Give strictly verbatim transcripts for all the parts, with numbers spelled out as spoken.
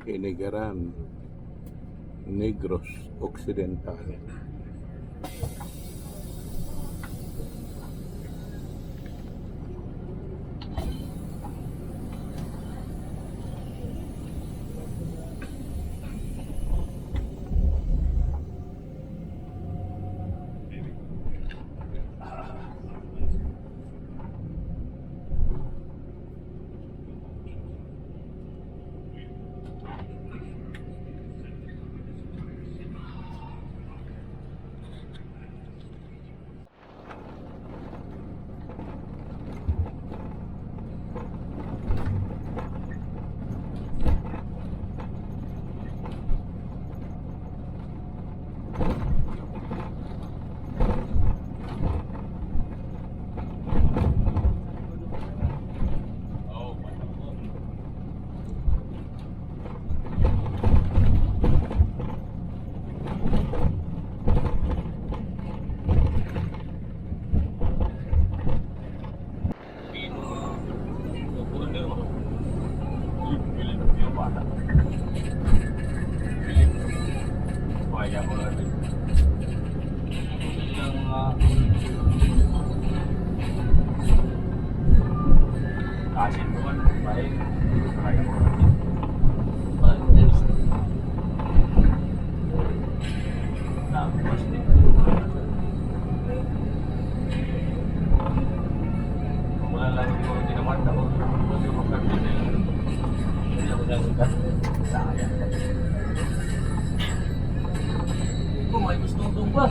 Kinigaran, Negros Occidental. Kung may gusto doon ba?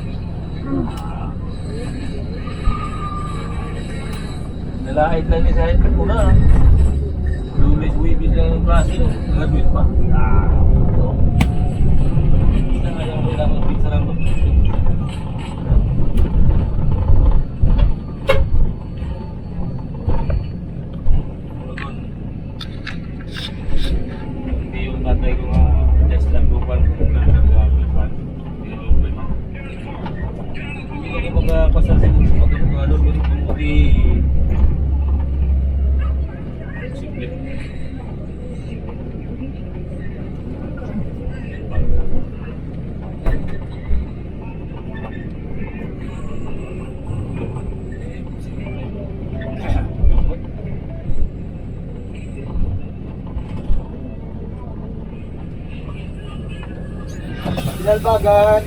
Nalahid lang ni sa una. Lunes, Huwebes lang ang klase, no? Graduate pa. Ah, ito. Hindi na kaya ko kailangan pizza lang ba? Hindi yung tatay ko nga, just lang ko pa, kung nagkagawa ko pa. Hindi ako makapasal sa mga pagkakalo, pero kung di, simple. Pinalbagan.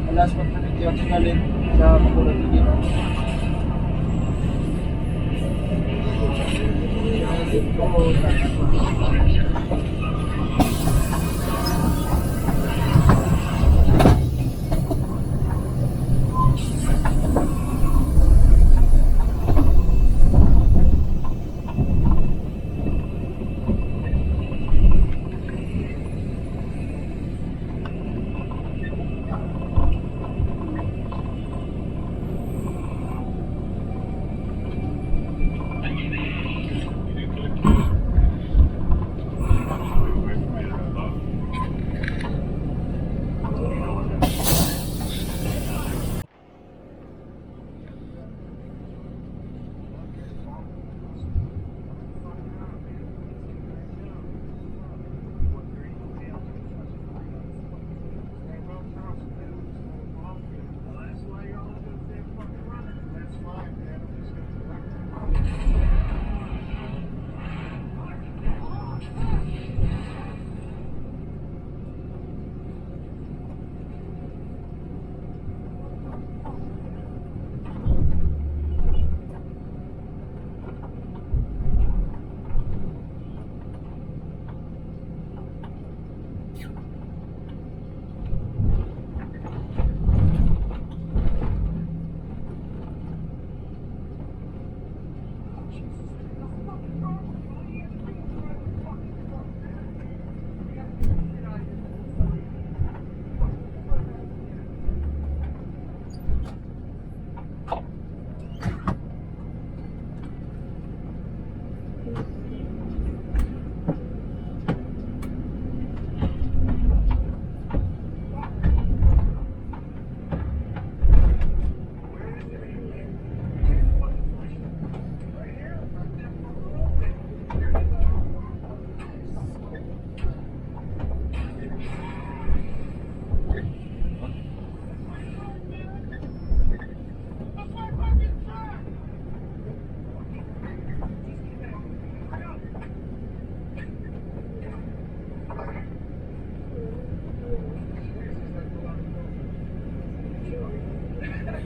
Alas kuwatro na siya, galing sa Bacolod, Iloilo.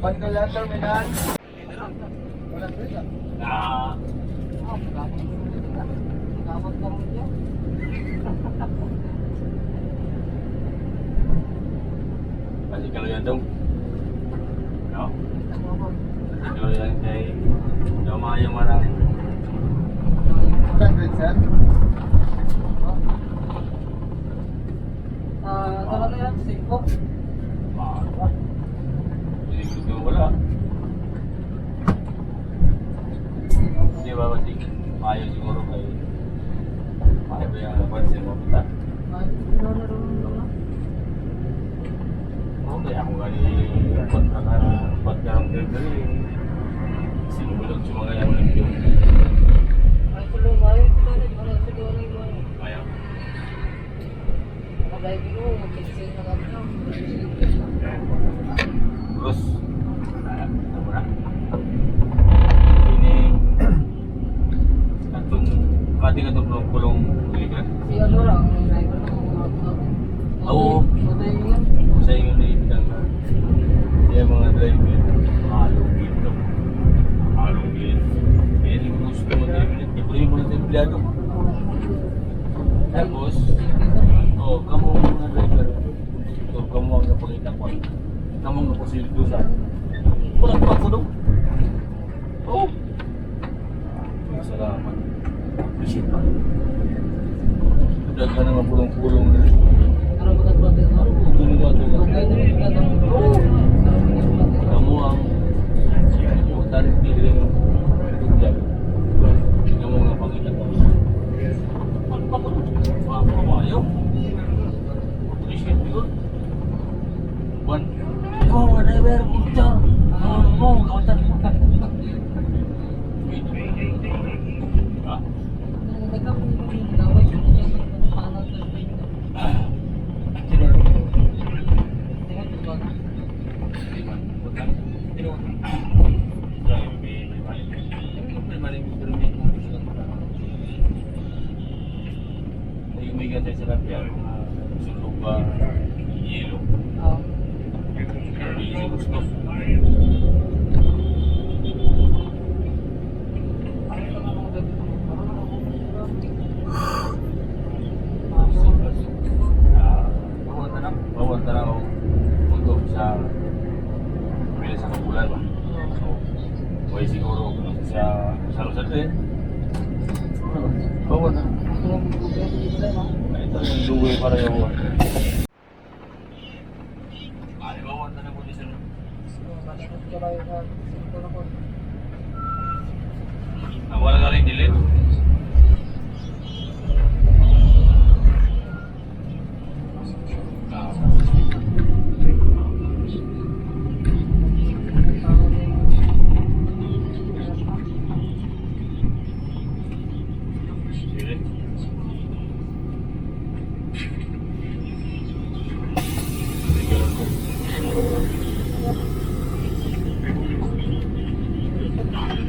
Pandalan Terminal. Ah. Balik ka lang yan, Dong. No? Balik ka lang yan kay daw maayo man ang Saan, sir? Ah, tara na yan, singko. Hindi ko wala. Di ba, kasi maayo siguro kay, maayo ba yung napansin mo, puta? Okay, ako gani, pagka, pagka ang delivery, sinulog sa mga yung limpyo. Ay, tulong, ay, tulong, ay, tulong, ay, tulong. Ayaw. Abay, Ginoo, mag-cancel na kami, no? Bros, ah, ano na? Ini, atong, kati ka itong kulong, kulong libre? Si ano lang, ang driver ko, mga, mga, Ah, oo. Patay yun. Sa inyo na ibigay ka. Yung mga driver, halong dito. Halong dito. Kaya yung gusto mo, driver, libre mo na sa empleyado. Tapos, oh, kamo ang mga driver. So, kamo ang napangita ko. Kamo ang napasildo sa. Walang pagkuno. Oh. Salamat. Appreciate pa. Daghan nga pulong-pulong na. Ano ba ito? Ano ba ito? Kamo ang importante rin. Kamo nga pangita ko. Ano ba ito? Ano ba ito? Appreciate yun. Buwan. Oh, mga driver, motor. Ano mo, kawatan mo. Ah. Ay, may ganda sa tilapia, mga suluba, yelo. Oo. Pero hindi siya gusto. Ah, bawal na lang. Bawal na lang ako mag-off sa pila sa kabulan ba? So, way siguro kung sa, sa Rosario, eh. Bawal na. Ito yung luwi para yung Halimbawa, ano na po, sir? Ah, wala na rin delete. Ah.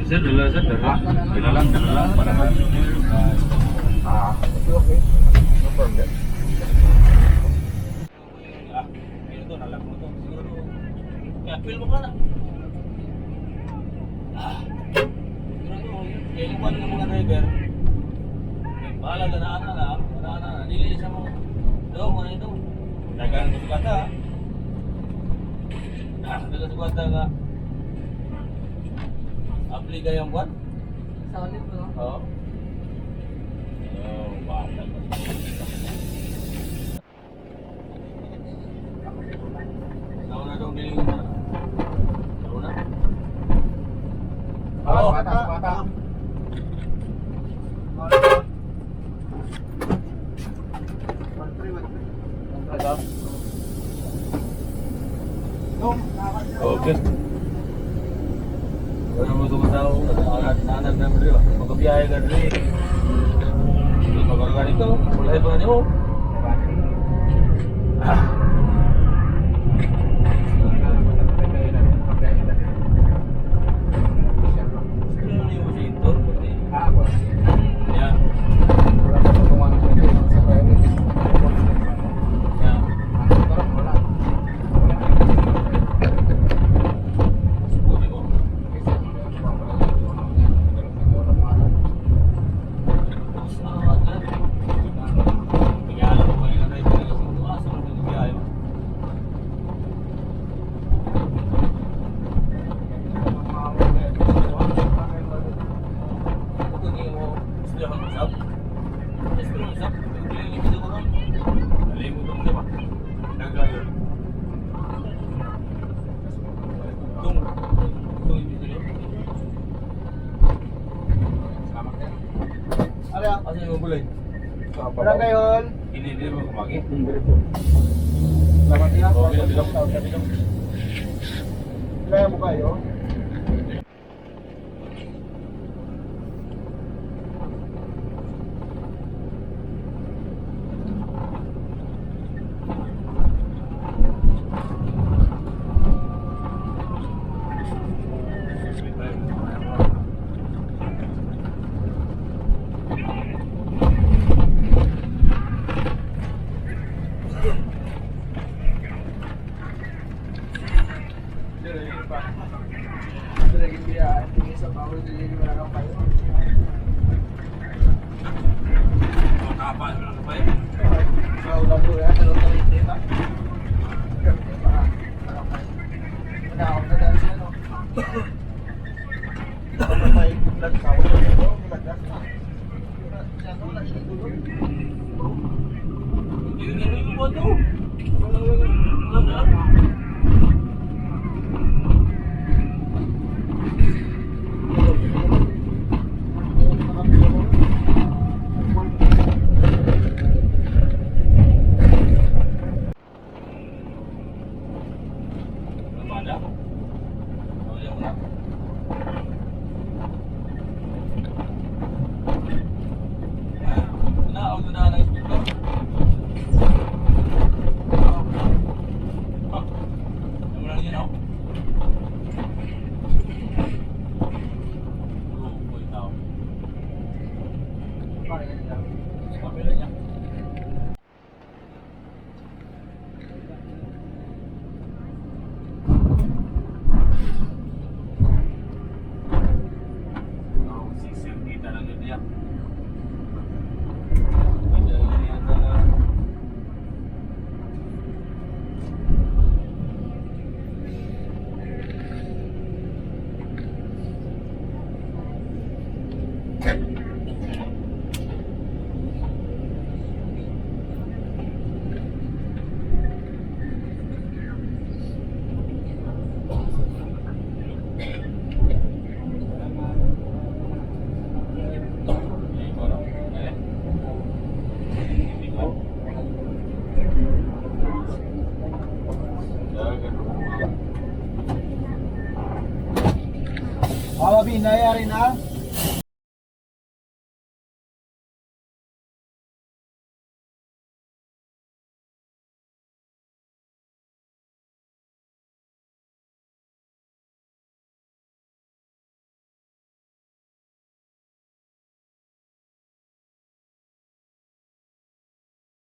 Sir, dala, sir, dala. Dala lang, dala lang, para nga. Ah, okay, okay. No problem. Ah, ayun to, nalak mo to. Siguro, kaya feel mo ka na. Ah, siguro to, kaya yung mga, mga driver, bahala ka na, ana na, ana na, dili siya mo. Do, mo na ito. Dagan ko sa kata. Ah, dagan sa kata nga. Apli kayang buwan? Solid, no? Oo. Oh, bahala. Nauna daw, galing na. Nauna? Patas, patas, patas. Okay. Wala mo sumataw, nanad na mo dito. Magkabiyahe ka dito. Hindi pa ka ganito, wala pa na mo. Ah. Ano yung motor? Yeah. Yeah. Ano yan? Asa yung bulay? Barangay Hall. Hindi, hindi mo kumagi. Salamat niya. Oh, bilog, bilog. Kaya mo kayo? Awa, Bin, nayari na.